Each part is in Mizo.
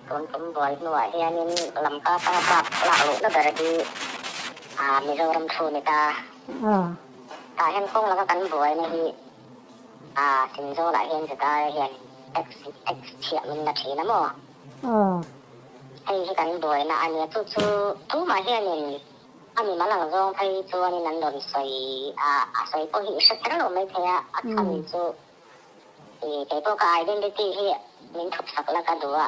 Tun tum buai hnuah hianin Lamka atanga kap lak luhna ber hi Mizoram thu ni ta. Tah hian kawng laka kan buaina hi Sinzawlah hian Zetaia hian tax tax chhiah min la thin a maw? Hei hi kan buaina a nia, chu chu tumah hianin a mimal ang zawng phei chuanin an rawn sawi a, a sawi pawh hi i hre kher lo maithei a, a chhan chu Kei pawh ka identity hi min thup sak la ka duh a,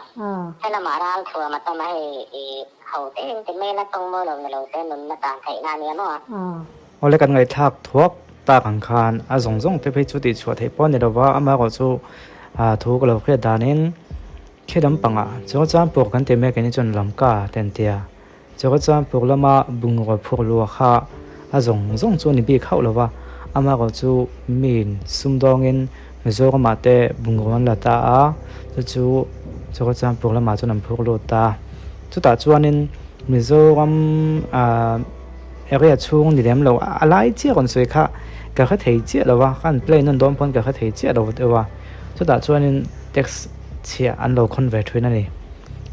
helamah ral thuam a tam a hei i ho te in ti mai la tawng mawi lo ni lo se nunna tan theihna a nia maw? Awle kan ngaihthlak thuak tak ang khan a zawng zawng te phei chu tih chhuah theih pawh a ni lova, amaherawh chu thu ka lo hriat danin khi lampangah chuan pawh kan ti mek ini chuan lamka te an tia. Chawrachangpur lama bungraw phur lua kha a zawng zawng chu a ni bik hauh lo va, amaherawh chu miin sumdawngin Mizoramah te bungraw an la ta a, chu chu Chawrachangpur lamah chuan an phur lut ta. Chutah chuanin Mizoram ah area chhung ni lem lo a lai chiah rawn sawi kha ka hre thei chiah lo va, ka han play nawn dawn pawn ka hre thei chiah lo deuh a, chutah chuanin tax chhiah an lo khawn ve thin a ni.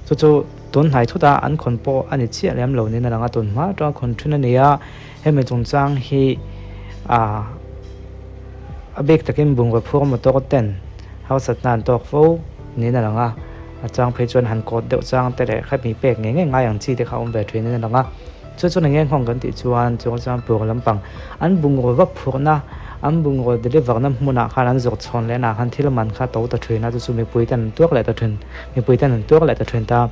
Chu chu. Tun hnai thut a an khawn pawh a ni chiah lem lo niin a lang a, tun hma atanga khawn thin a ni a, hemi chungchang hi ah a bik takin bungraw phur motor ten harsatna an tawk fo niin a lang a, a chang phei chuan han kawt deuh chang te leh khatmi pek ngei ngei ngai ang chi te kha a awm ve thin in a lang a, chu chuan eng nge nghawng kan tih chuan chung chuan pur lampang an bungraw va phurhna an bungraw deliver na hmunah khan an zawrh chhawn leh nah khan thil man kha to ta thin a, chu chu mipui ten an tuak leh ta thin. Mipui ten an tuar leh ta thin ta.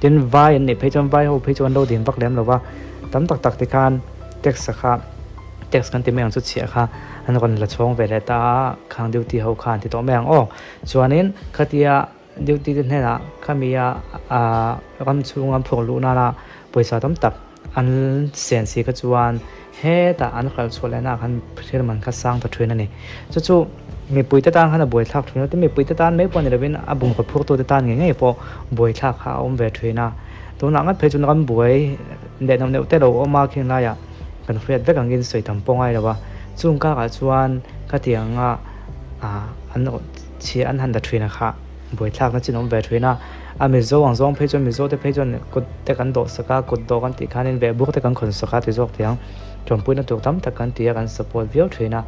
Tin, vai an nih phei chuan vai ho phei chu an lo din vak lem lo va, tam tak tak te khan tax a kha tax kan ti mai ang chu chhiah kha an rawn la chhawng ve leh ta a, khang duty ho kha an ti tawh mai ang aw. Chuanin khatia duty te hnenah khamia ah ram chhunga phur luh nana pawisa tam tak an sen si kha chuan hetah an kal chhuah leh naah khan thil man kha sang ta thin a ni. Chu chu mipuite tan khan a buaithlak thin a, tin mipuite tan mai pawh ni lovin a bungraw phurtute tan ngei ngei pawh buaithlak kha a awm ve thin a. Tunah ngat phei chuan ram buai leh neuh neuh te lo awm a khing laiah kan hriat vek angin sawi tam pawh ngai lo a, chung karah chuan khatianga ah an chhia an han la thin a kha. Buaithlakna chin awm ve thin a, a Mizo ang zawng phei chuan Mizo te phei chuan kut te kan dawh sak a, kut dawh kan tih khanin vehbuk te kan khawn sak a ti zawk thei ang, ṭawmpuina tur tam tak kan ti a, kan support viau thin a,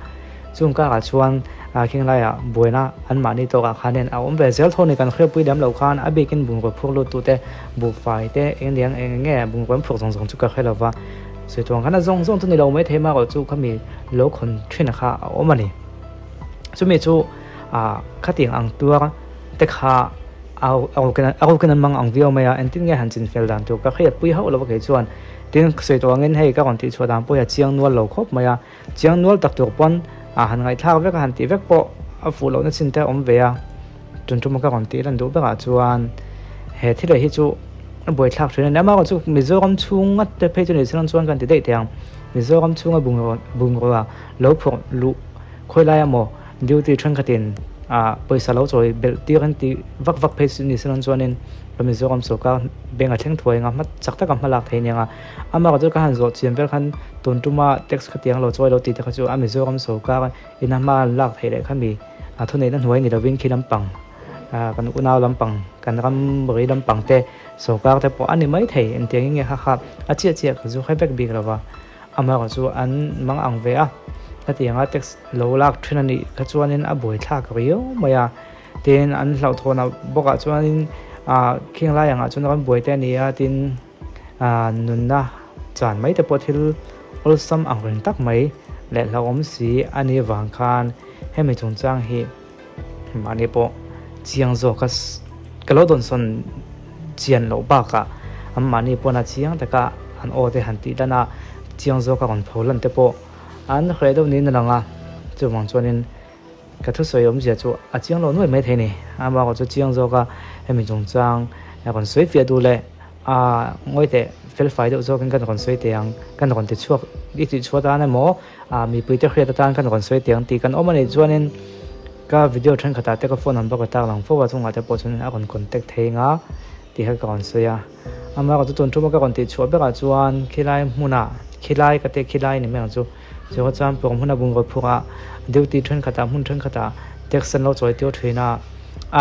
chung karah chuan khing laiah buaina anmahni tawkah khanin a awm ve zel tho ni kan hriatpui lem loh khan a bikin bungraw phur lut tute buhfai te eng liang eng nge bungraw an phur zawng zawng chu ka hre lo va, sawi tur ang khan a zawng zawng chu ni lo maithei marawh chu khami lo khawn thin kha a awm a ni, chumi chu. Ah khatiang ang tuar te kha a a rukin an mang ang viau mai a, engtin nge han chin fel dan tur ka hriat pui hauh lo a kei chuan tin sawi tawh angin hei ka rawn tih chhuah dan pawh hi a chiang nual lo khawp mai a, chiang nual tak tur pawn ah han ngaihthlak vek a han tih vek pawh a fuh lohna chin te a awm ve a, tun tum a ka rawn tih lan duh berah chuan he thil leh hi chu a buaithlak thin a ni, amaherawhchu Mizoram chhung ngat te phei chu ni se chuan kan ti daih thei ang, Mizoram chhunga bungraw bungrua lo phurh luh khawi lai emaw. Duty thenkhatin ah pawisa lo chawi belh tir an tih vak vak phei ni se dawn chuanin ka Mizoram sorkar bank a thleng thuai anga hma chak taka hma lak thei aniang a, amaherawh chu ka han zawh chian vel khan tun tuma tax khatiang lo chawi lo tih te kha chu a Mizoram sorkar ina hma an lak theih leh khami a thuneihna hnuai ni lovin khi lampang ah kan unau lampang kan ram ri lampang te sorkar te pawh a ni mai thei engtiangin nge kha kha a chiah chiah ka zu hre vek bik lova. Amaherawh chu an mang ang ve a, hetianga tax lo lak thin a nih kha chuanin a buaithlak riau mai a, tin an hlauhthawn ah bawkah chuanin ah khing lai angah chuan ram buai te a ni a, tin ah nunna chan mai te pawh thil awlsam ang reng tak mai leh hlauhawm si a nih avang khan hemi chungchang hi mahni pawh chiang zawk a ka lo dawnsawn chian loh bakah an mahni pawn a chiang taka an aw te han tih dan a chiang zawk a rawn pho lan te pawh an hreh deuh niin a lang a, chuvang chuanin ka thusawi awmzia chu a chiang lo nuai maithei a ni, amaherawh chu chiang zawk a hemi chungchang rawn sawi fiah duh leh a ngawi teh fel fai deuh zawkin kan rawn sawi teh ang, kan rawn ti chhuak i tih chhuah tan emaw ah mipui te hriat atan kan rawn sawi teh ang tih kan awm a nih chuanin ka video thenkhatah te ka phone number ka tar lang fo a chungah te pawh chuan a rawn contact thei anga tih kha ka rawn sawi a, amaherawhchu tun thuma ka rawn tih chhuah berah chuan khilai hmunah khilai ka tih khilai ni mai ang chu chu chuan pawng hmuna bungraw phurah duty thenkhatah hmun thenkhatah tax an lo chawi tir thin a,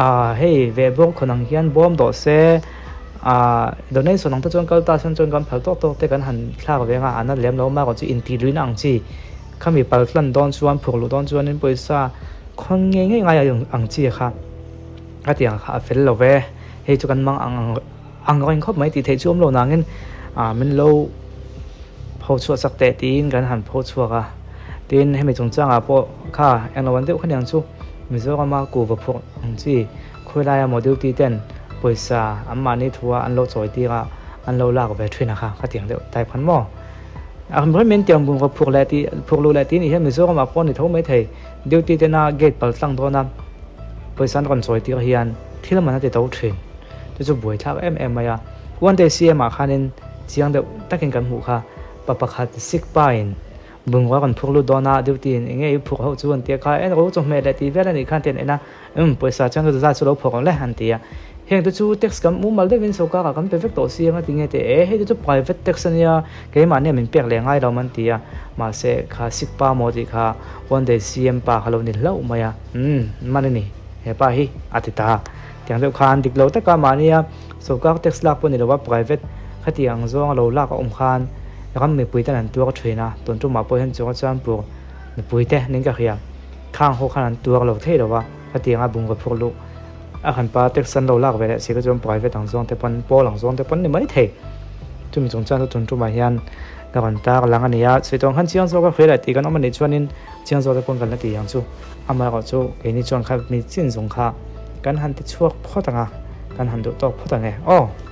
ah hei veh bawk khawn ang hian bawm dawh se. Aaa donation ang te chuan kal ta sen chuan kan phal tawk tawk te kan han thlak ve anga an a lem lo amaherawhchu intih luihna ang chi khami pal tlan dawn chuan phur luh dawn chuanin pawisa khawn ngei ngei ngai ang chi kha a tih ang kha a fel lo ve hei chu kan mang ang ang reng khawp mai tih theih chu awm lo nangin ah min lo pho chhuah chak teh tiin kan han pho chhuak a tin hemi chungchangah pawh kha englo an deuh kha niang chu Mizorama kuhva phurh ang chi. Khawilaia maw duty ten pawisa an mahni thua an lo chawi tir a, an lo lak ve thin a kha, ka tiang deuh type khan maw? A hrim in tiang bungraw phur leh tih phur luh leh tih nih hian Mizoram ah pawh ni tho mai thei, duty tena gate pal tlang dawn a pawisa an rawn chawi tir hian thil man a ti to thin, chu chu buaithlak em em mai a. One day CM ah khanin chiang deuh takin kan hmuh kha, pa pakhat sick pa in Bungrua kan phur lut dawn a, duty in enge i phur ho chu an ti a, kha en ro chawhmeh leh tih vel a nih khan ti an en a, umm pawisa chuan ka zat chu lo phawk ang le an ti a, heng te chu tax kan mumal deuhin sorkar ah kan pe vek tawh si ang a ti nge teh e, hei te chu private tax a nia keimahni a min pek leh ngai lo an ti a, mahse kha sick pa maw tih kha one day CM pa kha lo ni hlauh mai a, umm man a ni he pa hi a ti ta, tiang deuh khan dik lo taka mahnia sorkar tax lak pawh ni lo a private khatiang zawng a lo lak a awm khan. Ram mipui ten an tuar thin a, tun tumah pawh hian chunga chuan pur mipui te ning ka hria. Khang ho khan an tuar lo thei lo a, khatianga bungraw phur luh a han pa tax an lo lak ve leh si kha chuan private ang zawng te pawn pawl ang zawng te pawn ni mai thei. Chumi chung chuan chu tun tumah hian ka rawn tar lang a ni a, chhui tawng khan chiang zawk a hria leh tih kan awm a nih chuanin chiang zawk te pawn kan la ti ang chu. Amaherawhchu keini chuan kha mi chin zawng kha kan han ti chhuak phawt ang a, kan han duh tawk phawt ang e. Aw.